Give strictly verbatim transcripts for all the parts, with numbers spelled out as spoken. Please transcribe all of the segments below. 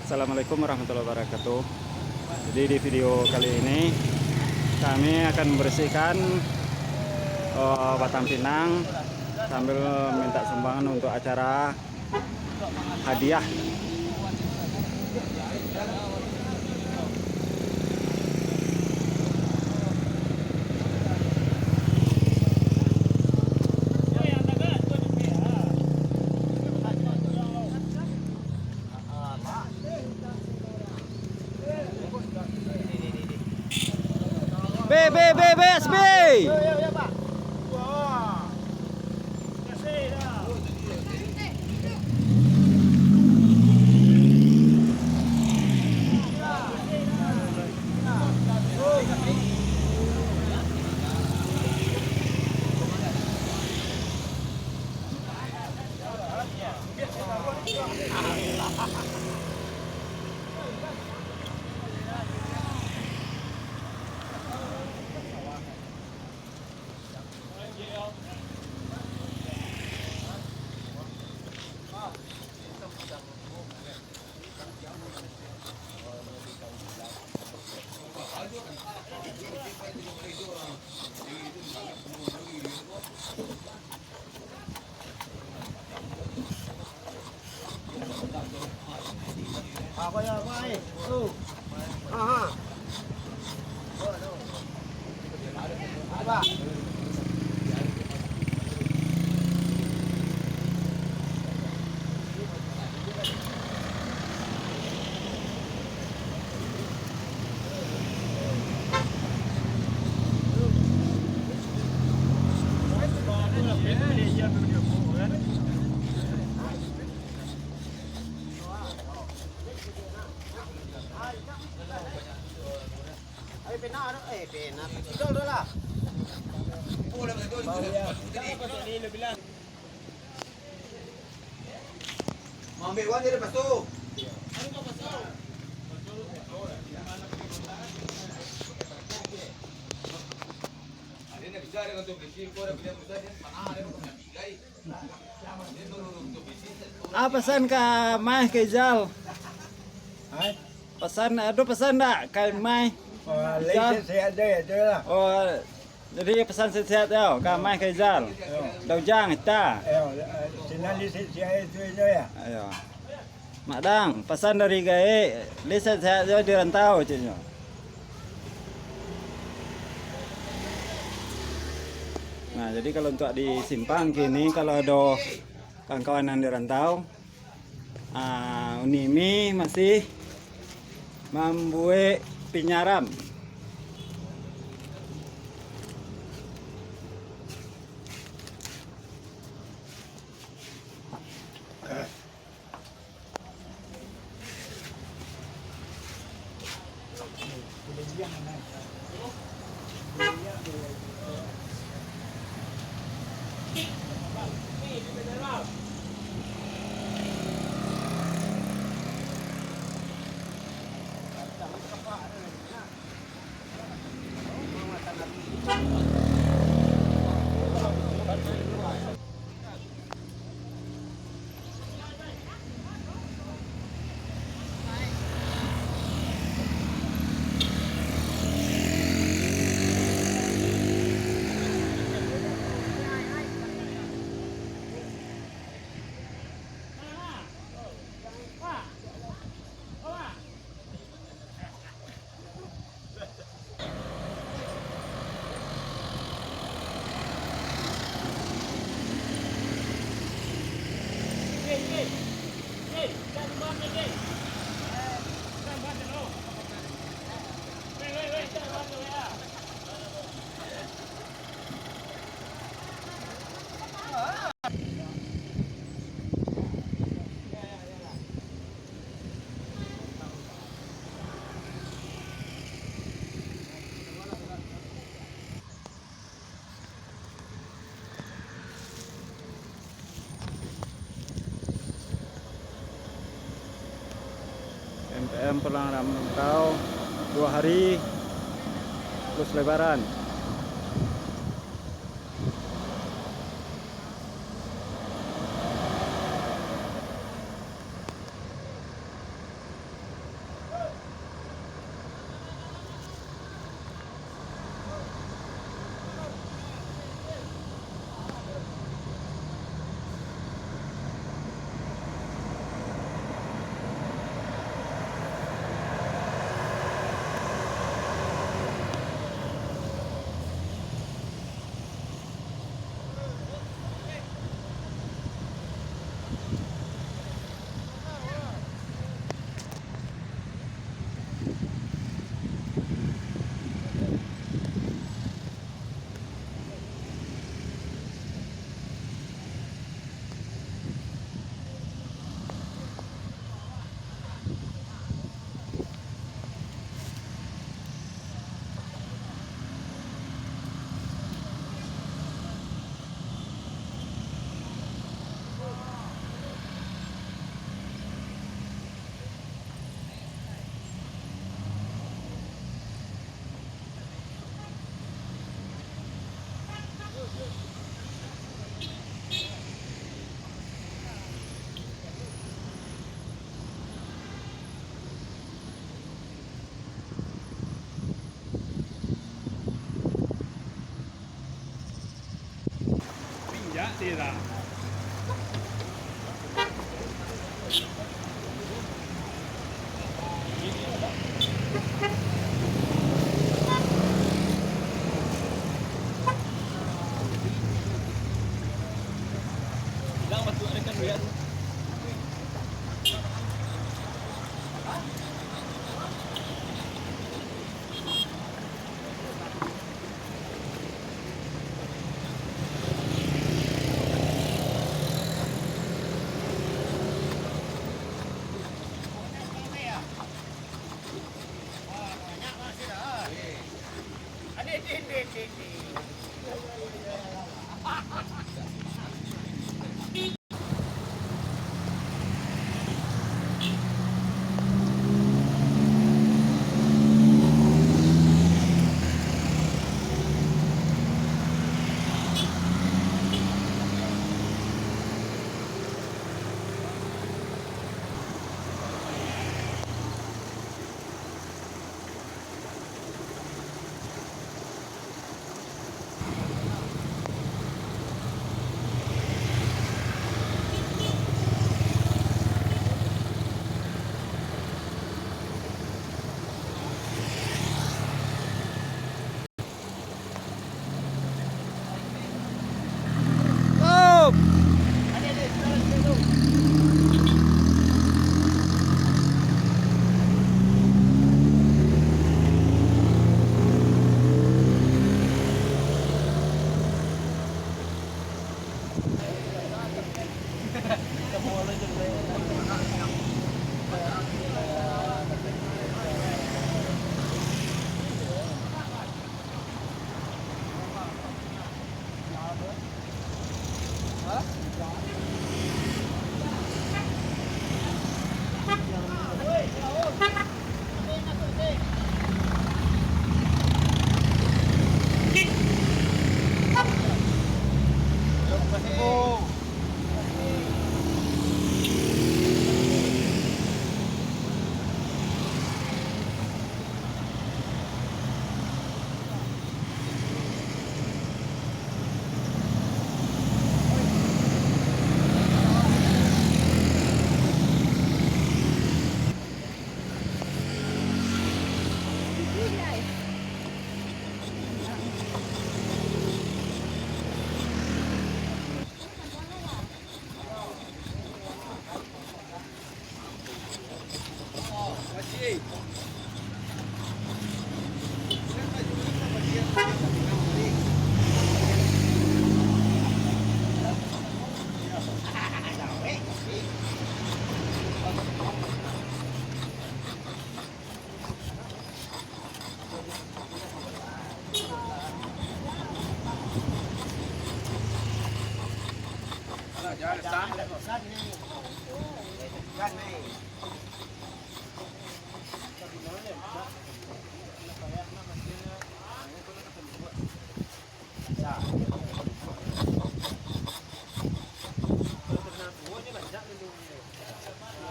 Assalamualaikum warahmatullahi wabarakatuh. Jadi, di video kali ini, kami akan membersihkan, eh, batang pinang sambil minta sumbangan untuk acara hadiah. Be, be, be, be, S B! Maambiak uang dari pasu. Ah, pasan ka Maeh ka Izal. Hai. Pasan, ado pasan ndak ka Maeh? Oh, Izal. Sehat-sehat je, je lah. Oh, jadi pasan sehat-sehat yo, ka Maeh ka Izal. Yo. Daujang ita. Yo, sinan di si-, si-, itu, itu ya. Ayo. Mak Dang, pasan dari Gaek, lai sehat-sehat jo di rantau, ceknyo. Nah, jadi kalau untuk di simpang kini, kalau ado kawan-kawan nan di rantau, ah, Unimi masih mambuek pinyaram. M P M pulang rantau dua hari plus Lebaran.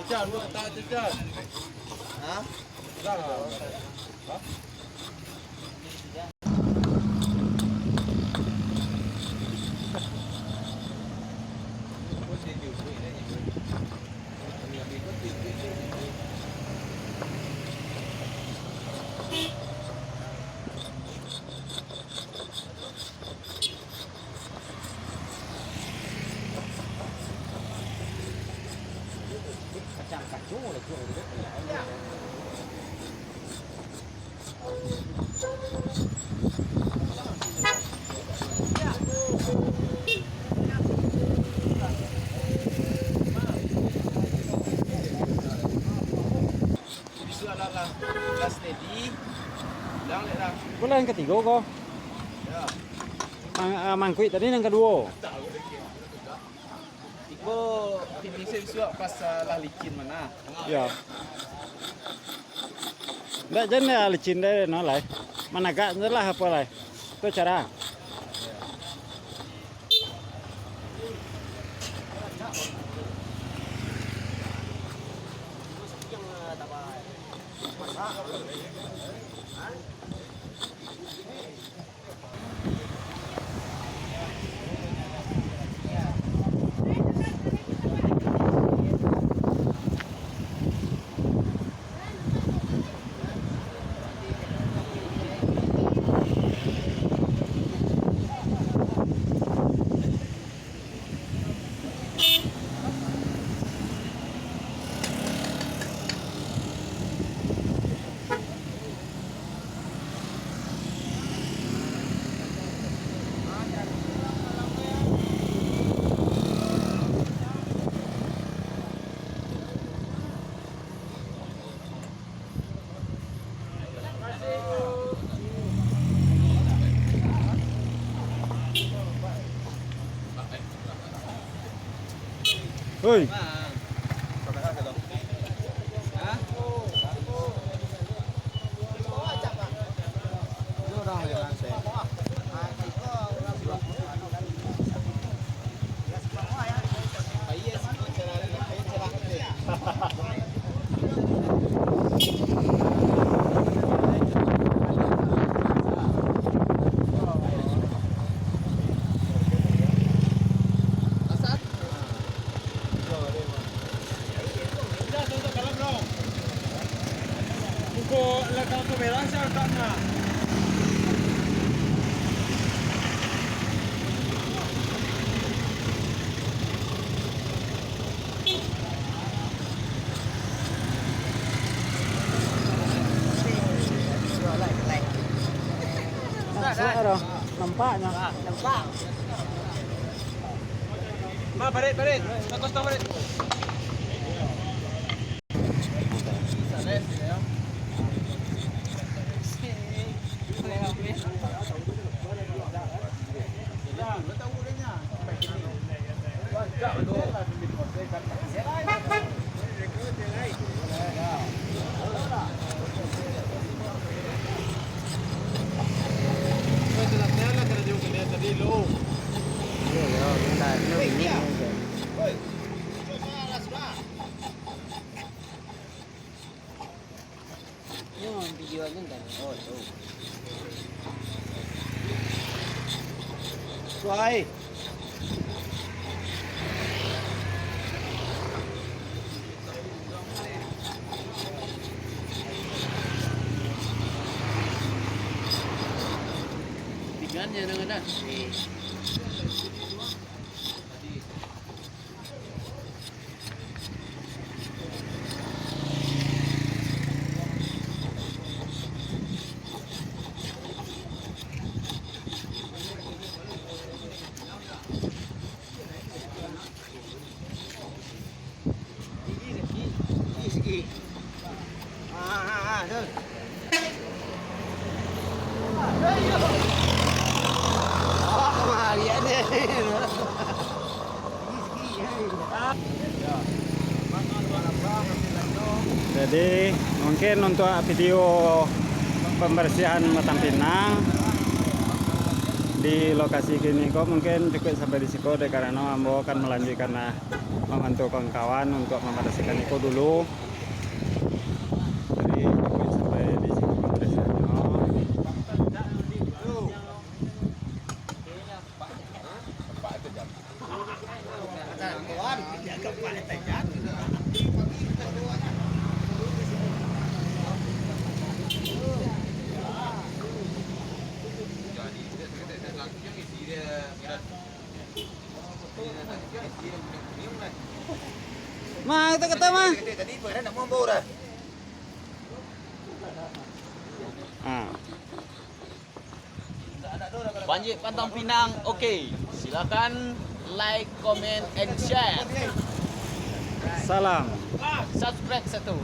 Cecah, lu tak cecah. Hah? Cecah. Hah? Bulan katigo ko. Mang-, ah, mangkuik tadi nan kaduo. Iko finishing suak pas, ah, lah licin mana. Yo. Ndak jan lah licin deh, no, lai. Managak je lah apo lai. Tu cara. Oi. Nampak dah. Nampak. Ma, parit, parit. Kau tahu, parit. Suai. Ikannya dengan nasi. Jadi, mungkin untuk video pembersihan Batang Pinang di lokasi kini ko mungkin cukup sampai di siko, dek karano ambo akan melanjutkan lah membantu kawan-kawan untuk membersihkan iko dulu. Jadi, cukup sampai di siko pembersihannya. Ma, kata-kata, Ma. Ah. Banjir Pantang Pinang, oke. Silakan like, comment, and share. Salam. Subscribe satu.